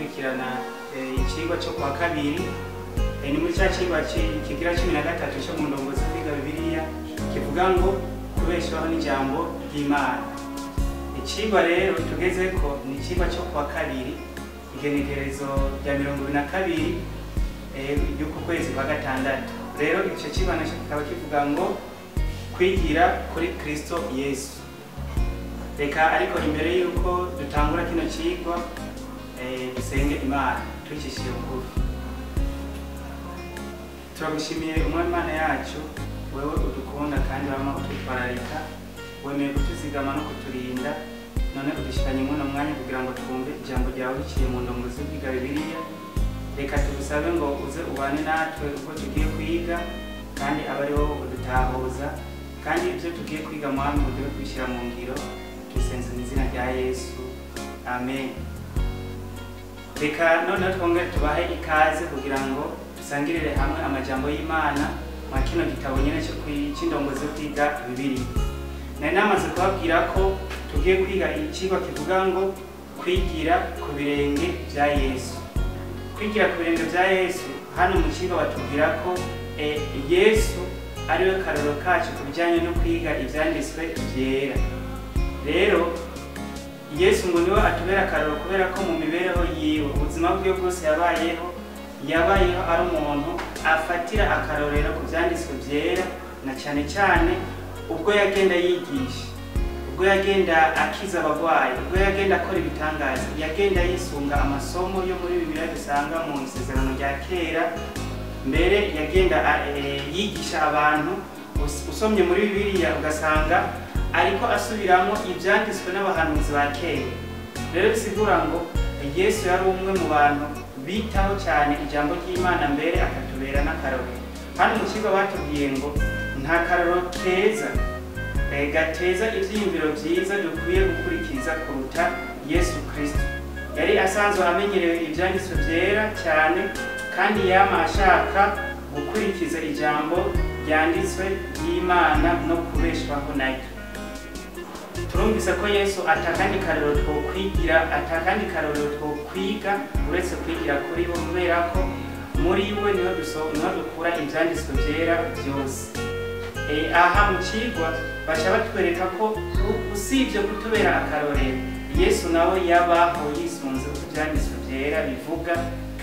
turakurikirana icigwa cyo kwa kabiri. Ni muri cya cigwa kigira 13 cyo mu ndongozi kwiga Bibiliya kivuga ngo kubeshwaho n'ijambo ry'Imana. Icigwa rero tugeze ko ni icigwa cyo kwa kabiri, igenekerezo rya 22 y'uku kwezi kwa gatandatu. Rero icyo cigwa nacyo kikaba kivuga ngo kwigira kuri Kristo Yesu. Reka ariko imbere yuko dutangura kino cigwa dusenge Imana twicishije bugufi. Turagushimiye Umwami Imana yacu, wewe udukunda kandi wama utwitwararika, wemeye kutuzigama no kuturinda, none udushikanye muno mwanya kugira ngo twumve ijambo ryawe riciye mu ndongozi kwiga Bibiliya. Reka tugusabe ngo uze ubane natwe uko tugiye kwiga, kandi abe ari wowe udutahuza, kandi ibyo tugiye kwiga Mwami uduhe kubishyira mu ngiro. Tusenze mu izina rya Yesu, amen. Reka noneho twongere tubahe ikaze kugira ngo dusangirire hamwe amajambo y'Imana mwa kino gitabo nyene cyo cy'indongozi yo kwiga Bibiliya. Nari namaze kubabwira ko tugiye kwiga icigwa kivuga ngo kwigira ku birenge vya Yesu. Kwigira ku birenge vya Yesu, hano mu cigwa batubwira ko Yesu ariwe karorero kacu ku bijanye no kwiga ivyanditswe vyera. Rero Yesu ngo niwe atubera akarorero kubera ko mu mibereho yiwe, ubuzima bwiwe bwose yabayeho ari umuntu afatira akarorero ku vyanditswe vyera, na cyane cyane ubwo yagenda yigisha, ubwo yagenda akiza abagwayi, ubwo yagenda akora ibitangaza, yagenda yisunga amasomo yo muri Bibiliya dusanga mu isezerano rya kera. Mbere yagenda yigisha abantu, usomye muri Bibiliya ugasanga ariko asubiramo ivyanditswe n'abahanuzi ba kera. Rero bisigura ngo Yesu yari umwe mu bantu bitaho cyane ijambo ry'Imana, mbere akatubera n'akarorero. Hano mu kigo batubwiye ngo nta karorero keza gateza ivyiyumviro vyiza dukwiye gukurikiza kuruta Yesu Kristo. Yari asanzwe amenyerewe ivyanditswe vyera cyane, kandi yama ashaka gukurikiza ijambo ryanditswe ry'Imana no kubeshwaho naryo. Turumvise ko Yesu atakandi karorero twokwigira, atakandi karorero twokwiga uretse kwigira kuri bo, kubera ko muri we niho dukura ivyanditswe vyera vyose. Aha mu cigwa baca batwereka ko usibye kutubera akarorero, Yesu nawe yabaho yisunze uko ivyanditswe vyera bivuga,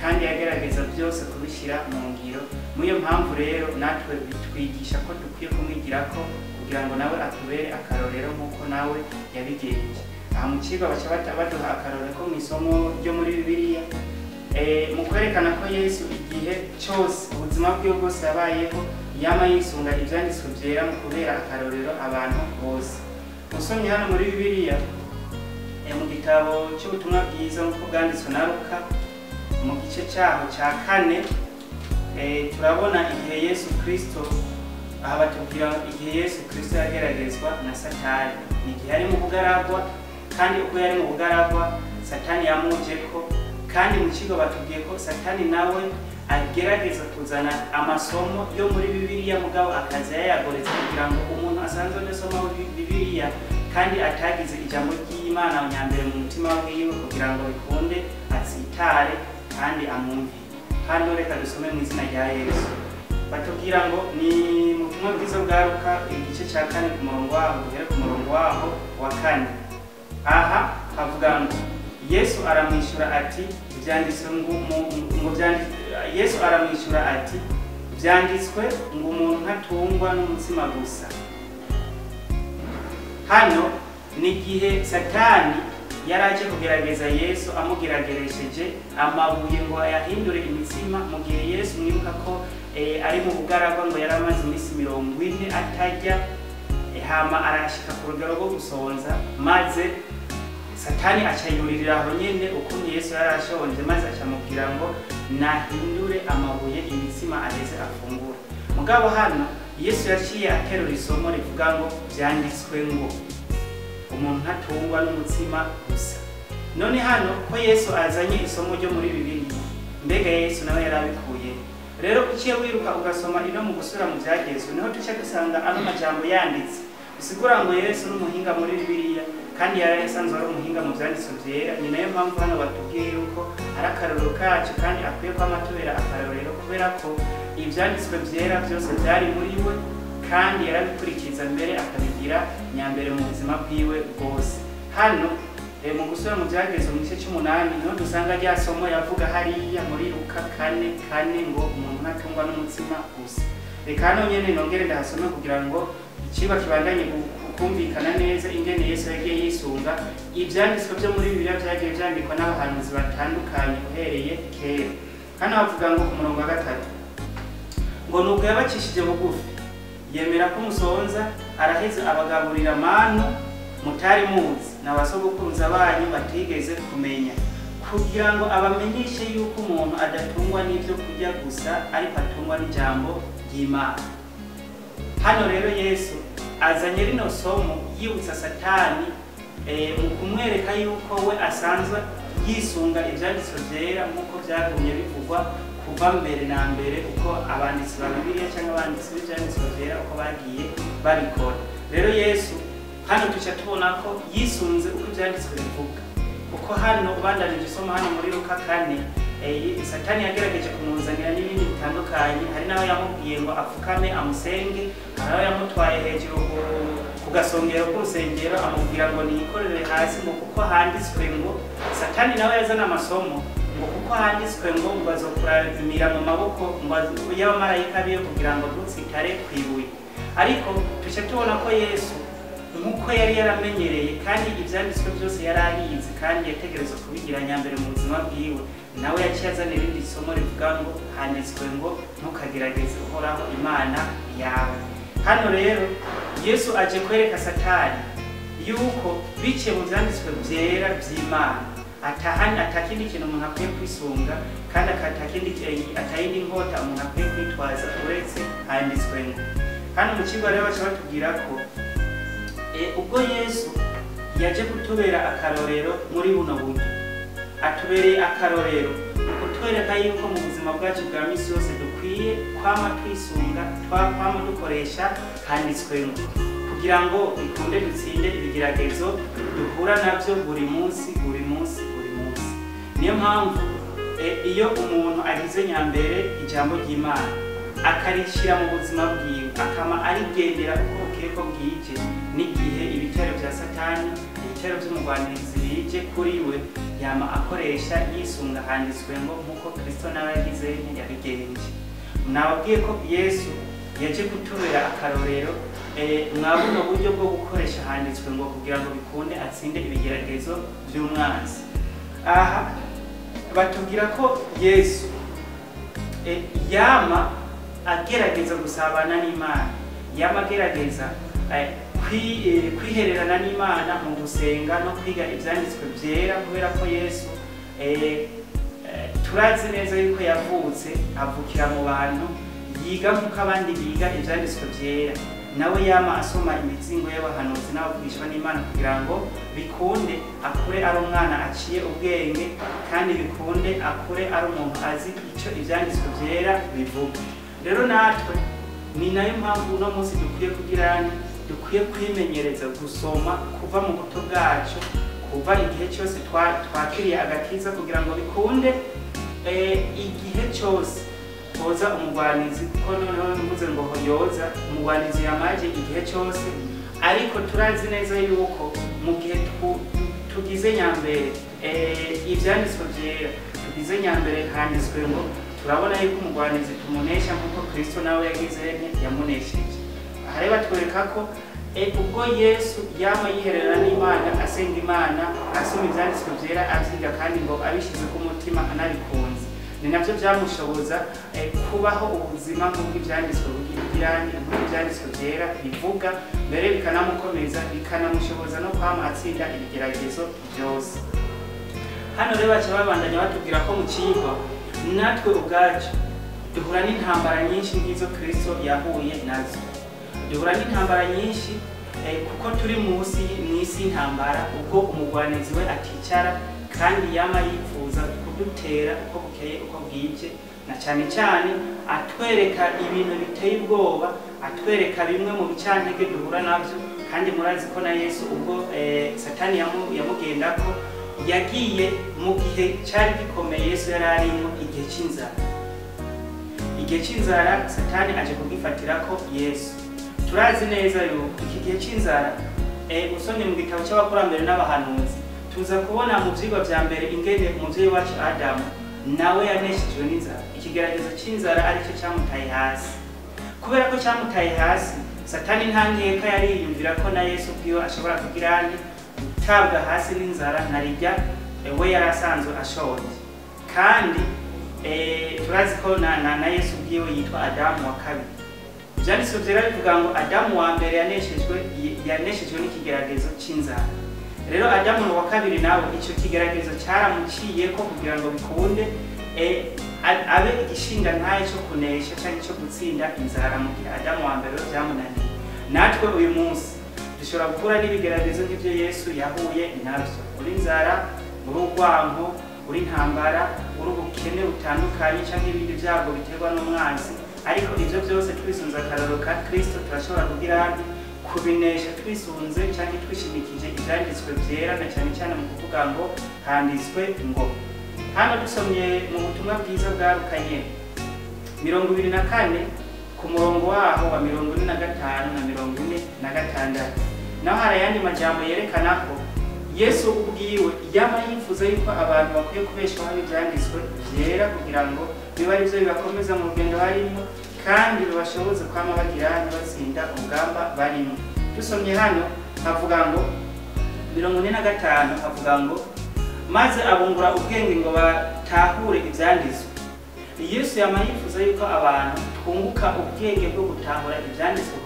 kandi yagerageza byose kubishyira mu ngiro. Muri iyo mpamvu rero natwe bitwigisha ko dukwiye kumwigirako kugira ngo nawe atubere akarorero nk'uko nawe yabigenje. Aha mu cigwa baca baduha akarorero ko mu isomo ryo muri Bibiliya, mu kwerekana ko Yesu igihe cyose ubuzima bwiwe bwose yabayeho yama yisunga ivyanditswe vyera mu kubera akarorero abantu bose. Usomye hano muri Bibiliya mu gitabo cy'ubutumwa bwiza nk'uko bwanditswe na Luka mu gice cyaho cya 4, turabona igihe Yesu Kristo, aha batubwira igihe Yesu Kristo yageragezwa na Satani. Ni igihe yari mu bugaragwa, kandi ubwo yari mu bugaragwa Satani yamujeko, kandi mu kigo batubwiye ko Satani nawe agerageza kuzana amasomo yo muri Bibiliya, mugabo akaza yayagoretse kugira ngo umuntu asanzwe adasoma Bibiliya kandi atagize ijambo ry'Imana nyambere mu mutima wiwe kugira ngo bikunde atsitare kandi amwumvire. Hano reka dusome mu izina rya Yesu. Batubwira ngo ni mu butumwa bwiza bwa Luka igice cya 4 ku murongo waho, duhere ku murongo waho wa 4. Aha havuga ngo Yesu aramwishyura ati vyanditswe ngo Yesu aramwishyura ati vyanditswe ngo umuntu ntatungwa n'umutsima gusa. Hano ni igihe Satani yaraje kugerageza Yesu amugerageresheje amabuye ngo ayahindure imitsima, mu gihe Yesu mwibuka ko ari mu bugaragwa ngo yaramaze iminsi 40 atarya, hama arashika ku rugero rwo gusonza, maze Satani aca yuririra aho nyene ukuntu Yesu yarashonje, maze acamubwira ngo nahindure amabuye imitsima aheze afungura. Mugabo hano Yesu yaciye aterura isomo rivuga ngo vyanditswe ngo umuntu ntatungwa n'umutsima gusa. None hano ko Yesu azanye isomo ryo muri Bibiliya, mbega Yesu nawe yarabikuye. Rero uciye wiruka ugasoma ino mu gusura mu vyagezwe, niho duca dusanga ano majambo yanditse. Bisigura ngo Yesu n'umuhinga muri Bibiliya, kandi yari asanzwe ari umuhinga mu vyanditswe vyera. Ni nayo mpamvu hano batubwiye yuko ari akarorero kacu kandi akwiye kwama atubera akarorero, kubera ko ivyanditswe vyera byose byari muri we kandi yarabikurikiza mbere akabigira nyambere mu buzima bwiwe bwose. Hano mu gusubira mu Byagezwe mu gice c'umunani niho dusanga rya somo yavuga hariya muri Luka 4:4 ngo umuntu ntatungwa n'umutsima gusa. Reka hano nyene nongere ndahasome kugira ngo icigwa kibandanye kumvikana neza ingene Yesu yagiye yisunga ivyanditswe vyo muri Bibiliya vyagiye vyandikwa n'abahanuzi batandukanye uhereye kera. Hano bavuga ngo ku murongo wa 3 ngo nuko yabacishije bugufi yemera ko umusonza, araheza abagaburira manu mutari muzi na basogokuruza banyu batigeze kumenya, kugira ngo abamenyeshe yuko umuntu adatungwa n'ivyo kurya gusa ariko atungwa n'ijambo ry'Imana. Hano rero Yesu azanye rino somo yibutsa Satani mu kumwereka yuko we asanzwe yisunga ivyanditswe vyera nk'uko vyagumye bivugwa kuva mbere na mbere, uko abanditsi ba Bibiliya cyangwa abanditsi b'ivyanditswe vyera uko bagiye babikora. Rero Yesu hano tuca tubona ko yisunze uko ivyanditswe bivuga, kuko hano ubandanije isomo hano muri Luka 4 Satani yagerageje kumuzanira n'ibindi bitandukanye. Hari n'aho yamubwiye ngo apfukame amusenge, hari aho yamutwaye hejuru ku gasongero k'urusengero amubwira ngo niyikorere hasi, ngo kuko handitswe ngo. Satani nawe yazana amasomo ngo kuko handitswe ngo ngo azokuramira mu maboko ngo y'abamarayika biwe kugira ngo ntutsitare kw'ibuye. Ariko tuca tubona ko Yesu nk'uko yari yaramenyereye kandi ivyanditswe byose yari abizi kandi yategerezwa kubigira nyambere mu buzima bwiwe, nawe yaciye azana irindi somo rivuga ngo handitswe ngo ntukagerageze Uhoraho Imana yawe. Hano rero Yesu aje kwereka Satani yuko biciye mu vyanditswe vyera vy'Imana atahani atakindi kintu umuntu akwiye kwisunga, kandi atayindi nkota umuntu akwiye kwitwaza uretse handitswe ngo. Hano mu kigo rero baca batubwira ko ubwo Yesu yaje kutubera akarorero muri buno buryo, atubereye akarorero mu kutwereka yuko mu buzima bwacu bwa misi yose dukwiye kwama twisunga, kwama dukoresha handitswe ngo, kugira ngo bikunde dutsinde ibigeragezo duhura navyo buri munsi buri munsi buri munsi. Niyo mpamvu iyo umuntu agize nyambere ijambo ry'Imana akarishira mu buzima bwiwe, akama arigendera uko bukeye ko bwije, n'igihe ibitero vya Satani, ibitero vy'umugwanirizi bije kuri we, yama akoresha yisunga handitswe ngo nk'uko Kristo nawe yagize yabigenje. Nababwiye ko Yesu yaje kutubera akarorero mwa buno buryo bwo gukoresha handitswe ngo kugira ngo bikunde atsinde ibigeragezo vy'umwanzi. Aha batubwira ko Yesu yama agerageza gusabana n'Imana, yama agerageza kwihererana n'Imana mu gusenga no kwiga ivyanditswe vyera, kubera ko Yesu turazi neza yuko yavutse avukira mu bantu, yiga nk'uko abandi biga ivyanditswe vyera, nawe yama asoma imizingo y'abahanuzi n'abavugishwa n'Imana kugira ngo bikunde akure ari umwana aciye ubwenge, kandi bikunde akure ari umuntu azi ico ivyanditswe vyera bivuga. Rero natwe ni nayo mpamvu uno munsi dukwiye kugira dukwiye kwimenyereza gusoma kuva mu buto bwacu, kuva igihe cyose twakiriye agakiza, kugira ngo bikunde igihe cyose hoza umugwanizi, kuko noneho mvuze ngo yoza umugwanizi yamaje igihe cyose. Ariko turazi neza yuko mu gihe tugize nyambere ivyanditswe vyera, tugize nyambere handitswe ngo, turabona yuko umugwanizi tumunesha nkuko Kristo nawe yagize yamunesheje. Aha rero batwereka ko ubwo Yesu yama yihererana n'Imana, asenga Imana, asoma ivyanditswe vyera, avyiga kandi ngo abishize ku mutima anabikunze, ni navyo vyamushoboza kubaho ubuzima nk'uko ivyanditswe nk'uko ivyanditswe vyera bivuga, mbere bikanamukomeza bikanamushoboza no kwama atsinda ibigeragezo vyose. Hano rero baca babandanya batubwira ko mu cigwa natwe ubwacu duhura n'intambara nyinshi nk'izo Kristo yahuye nazo. Duhura n'intambara nyinshi kuko turi mw'isi y'intambara, ubwo umugwanizi we aticara kandi yama yifuza kudutera uko bukeye uko bwije, na cyane cyane atwereka ibintu biteye ubwoba, atwereka bimwe mu bicantege duhura navyo. Kandi murazi ko na Yesu ubwo Satani yamugendako Yagiye mu gihe cyari gikomeye Yesu yari arimo, igihe cy'inzara. Igihe cy'inzara Satani aje kugifatira ko Yesu. Turazi neza yuko iki gihe cy'inzara, usomye mu gitabo cy'abakurambere n'abahanuzi, tuza kubona mu vyigwa vya mbere ingene umuvyeyi wacu Adamu nawe yaneshejwe n'inzara. Ikigeragezo cy'inzara aricyo cyamutaye hasi. Kubera ko cyamutaye hasi, Satani nta nkeka yariyumvira ko na Yesu ubwiwe ashobora kugira ane gutabwa hasi n'inzara narijya we yari asanzwe ashonje. Kandi turazi ko na Yesu ubwiwe yitwa Adamu wa kabiri. Ivyanditswe vyera bivuga ngo Adamu wa mbere yaneshejwe n'ikigeragezo c'inzara. Rero Adamu wa kabiri nawe ico kigeragezo cyaramuciyeko kugira ngo bikunde abe igishinga ntaye cyo kunesha cyangwa cyo gutsinda inzara mu gihe Adamu wa mbere byamunaniye. Natwe uyu munsi dushobora gukura n'ibigeragezo nk'ivyo Yesu yahuye navyo: uri inzara, uri urwanko, uri intambara, uri ubukene butandukanye cyangwa ibindi byago biterwa n'umwanzi. Ariko ivyo byose twisunze akarorero ka Kristo turashobora kugira kubinesha twisunze cyangwa twishimikije ivyanditswe vyera, na cyane cyane mu kuvuga ngo handitswe ngo. Hano dusomye mu butumwa bwiza bwa Luka nyene 24 ku murongo waho wa 45 na 46, naho hari ayandi majambo yerekana ko Yesu ubwiwe yama yifuza yuko abantu bakwiye kubeshwaho n'ivyanditswe vyera kugira ngo bibe arivyo bibakomeza mu rugendo barimo kandi bibashoboze kwama bagira batsinda urugamba barimo. Dusomye hano havuga ngo 45 havuga ngo maze abungura ubwenge ngo batahure ivyanditswe. Yesu yama yifuza yuko abantu twunguka ubwenge bwo gutahura ivyanditswe,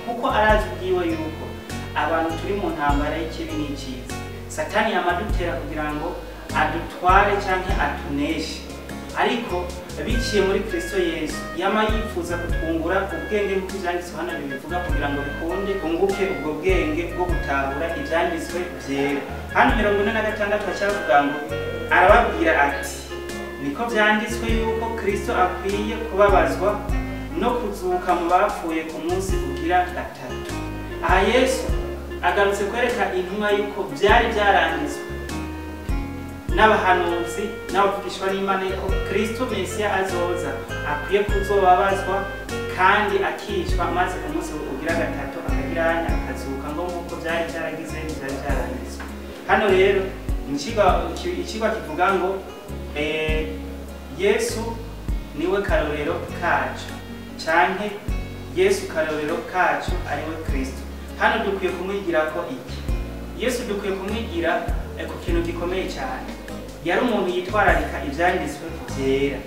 kuko arazi ubwiwe yuko abantu turi mu ntambara y'ikibi n'icyiza. Satani yamadutera kugira ngo adutware canke atuneshe, ariko biciye muri Kristo Yesu yama yifuza kutwungura ubwenge nk'uko ivyanditswe hano bibivuga, kugira ngo bikunde unguke ubwo bwenge bwo gutahura ivyanditswe vyera. Hano 46 bacavuga ngo arababwira ati niko vyanditswe yuko Kristo akwiye kubabazwa no kuzuka mu bapfuye ku munsi ugira gatatu. Aha Yesu agarutse kwereka intumwa yuko byari byaranditswe n'abahanuzi n'abavugishwa n'Imana yuko Kristo Mesiya azoza akwiye kuzobabazwa kandi akicwa, maze ku munsi ugira gatatu akagira akazuka, ngo nk'uko byari byaragize byari byaranditswe. Hano rero ikigwa kivuga ngo Yesu niwe karorero kacu, canke Yesu karorero kacu ariwe Kristo. Hano dukwiye kumwigira ko iki? Yesu dukwiye kumwigira ku kintu gikomeye cyane. Yari umuntu yitwararika ivyanditswe vyera,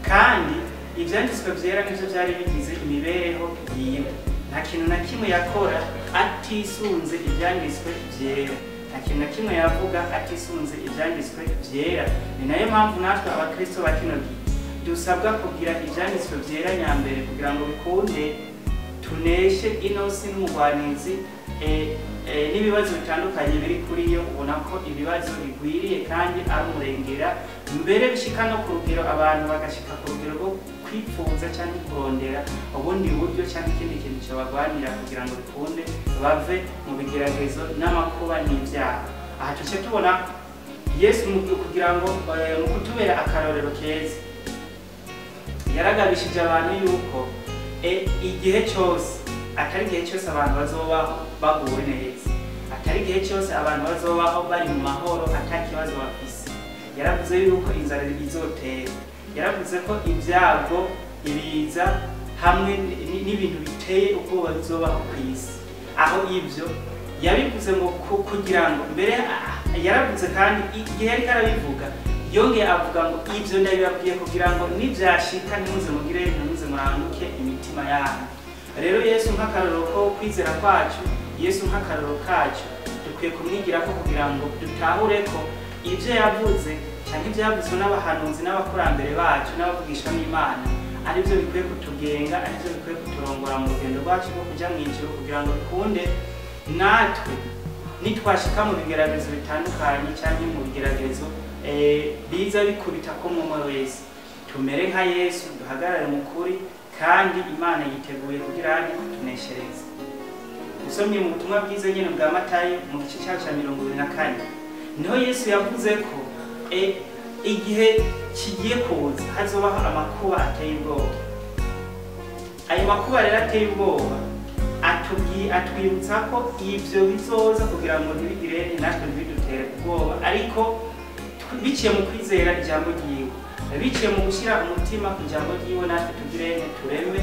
kandi ivyanditswe vyera nivyo vyari bigize imibereho yiwe. Nta kintu na kimwe yakora atisunze ivyanditswe vyera, nta kintu na kimwe yavuga atisunze ivyanditswe vyera. Ni nayo mpamvu natwe abakristo ba kino gihe dusabwa kugira ivyanditswe vyera nyambere kugira ngo bikunde tuneshe ino si n'umugwanizi n'ibibazo bitandukanye biri kuri yo. Ubona ko ibibazo bigwiriye kandi ari umurengera, mbere bishika no ku rugero abantu bagashika ku rugero rwo kwipfuza cyangwa kurondera ubundi buryo cyangwa ikindi kintu cyabagwanira kugira ngo bikunde bave mu bigeragezo n'amakuba n'ibyaha. Aha tuce tubona Yesu kugira ngo mu kutubera akarorero keza yaragabishije abantu yuko igihe cyose atari igihe cyose abantu bazobaho baguwe neza, atari igihe cyose abantu bazobaho bari mu mahoro atakibazo bafise. Yaravuze yuko inzara izotera, yaravuze ko ibyago, ibiza hamwe n'ibintu biteye ubwoba bizobaho ku isi. Aho ibyo yabivuze ngo kugira ngo mbere yaravuze, kandi igihe yariko arabivuga yongeye avuga ngo ibyo ndabibabwiye kugira ngo nibyashika ntimuze mugire ntimuze muranguke imitima yanyu. Rero Yesu nk'akarorero ko kwizera kwacu, Yesu nk'akarorero kacu, dukwiye kumwigira ko kugira ngo dutahure ko ibyo yavuze cyangwa ibyavuzwe n'abahanuzi n'abakurambere bacu n'abavugisha n'Imana aribyo bikwiye kutugenga, aribyo bikwiye kuturongora mu rugendo rwacu rwo kuja mu ijuru, kugira ngo bikunde natwe nitwashika mu bigeragezo bitandukanye cyangwa mu bigeragezo biza bikubita ko umwe wese tumere nka Yesu, duhagarare mu kuri, kandi Imana yiteguye kugira ngo kutuneshereze. Usomye mu butumwa bwiza nyene bwa Matayo mu gice cyaco ca 24 Niho Yesu yavuze ko igihe kigiye kuza hazobaho amakuba ateye ubwoba. Ayo makuba rero ateye ubwoba atwibutsa ko ivyo bizoza kugira ngo ntibigire natwe ntibidutere ubwoba, ariko biciye mu kwizera ijambo ryiwe, biciye mu gushyira umutima ku ijambo ryiwe, natwe tugire tureme.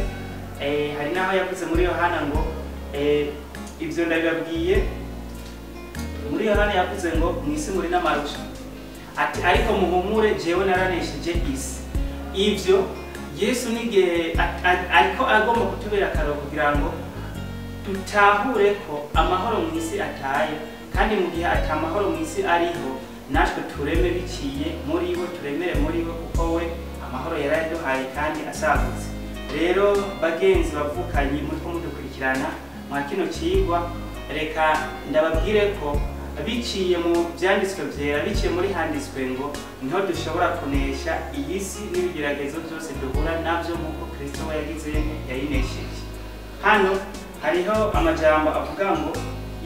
Hari n'aho yavuze muri Yohana ngo ibyo ndabibabwiye. Muri Yohana yavuze ngo mw'isi muri n'amarusha, ati ariko muhumure jewe naranesheje isi. Ivyo Yesu n'igihe ariko agomba kutubera akarorero kugira ngo dutahure ko amahoro mu isi ataye, kandi mu gihe ata mahoro mu isi ariho, natwe tureme biciye muri we, turemere muri we, kuko we amahoro yarayaduhaye kandi asagutse. Rero bagenzi bavukanyi muriko mudukurikirana mwa kino cigwa, reka ndababwire ko biciye mu vyanditswe vyera, biciye muri handitswe ngo niho dushobora kunesha iyi si n'ibigeragezo byose duhura navyo, nk'uko Kristo we yagize yayinesheje. Hano hariho amajambo avuga ngo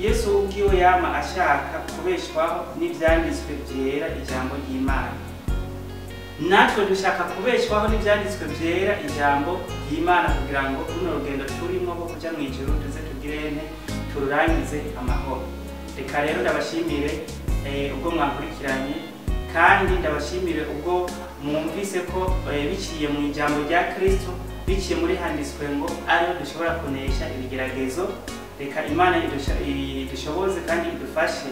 Yesu ubwiwe yama ashaka kubeshwaho n'ivyanditswe vyera, ijambo ry'Imana. Natwe dushaka kubeshwaho n'ivyanditswe vyera, ijambo ry'Imana, kugira ngo runo rugendo turimo rwo kuja mw'ijuru tuze tugirene tururangize amahoro. Reka rero ndabashimire ubwo mwakurikiranye, kandi ndabashimire ubwo mwumvise ko biciye mu ijambo rya Kristo, biciye muri handitswe ngo ariho dushobora kunesha ibigeragezo. Reka Imana idushoboze kandi idufashe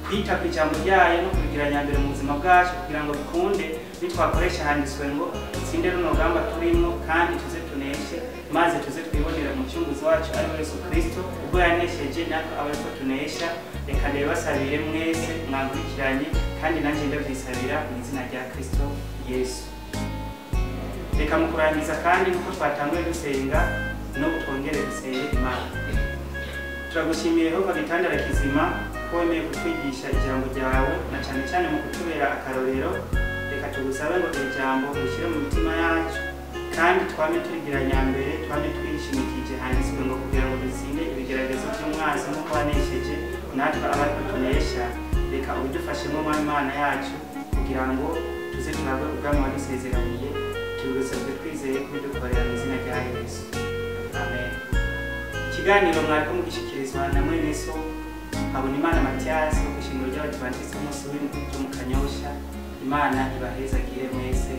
kwita ku ijambo ryayo no kubigira nyambere mu buzima bwacu, kugira ngo bikunde nitwakoresha handitswe ngo dutsinde runo rugamba turimo, kandi tuze tuneshe, maze tuze twibonera umucunguzi wacu ari we Yesu Kristo, ubwo yanesheje natwe abe ariko tunesha. Reka ndabibasabire mwese mwankurikiranye, kandi nanjye ndabyisabira mu izina rya Kristo Yesu. Reka mu kurangiza kandi nkuko twatanguye dusenga, n'ubu twongere dusenge Imana. Turagushimiye Yehova gitandara kizima ko wemeye kutwigisha ijambo ryawe, na cyane cyane mu kutubera akarorero. Reka tugusabe ngo iri jambo urishyire mu mitima yacu, kandi twame turigira nyambere, twame twishimikije handitswe ngo kugira ngo dutsinde ibigeragezo by'umwanzi nk'uko wanesheje natwe abe ariko tunesha. Reka ubidufashemo Mwami Imana yacu, kugira ngo tuze turagwe ubwami wadusezeraniye. Tubigusabye twizeye kubidukorera mu izina rya Yesu, amen. Ikiganiro mwariko mugishikirizwa na mwene so Habonimana Mathias wo kw'ishengero ry'Abadivantisiti b'umunsi w'indwi ryo mu Kanyosha. Imana ibahezagire mwese.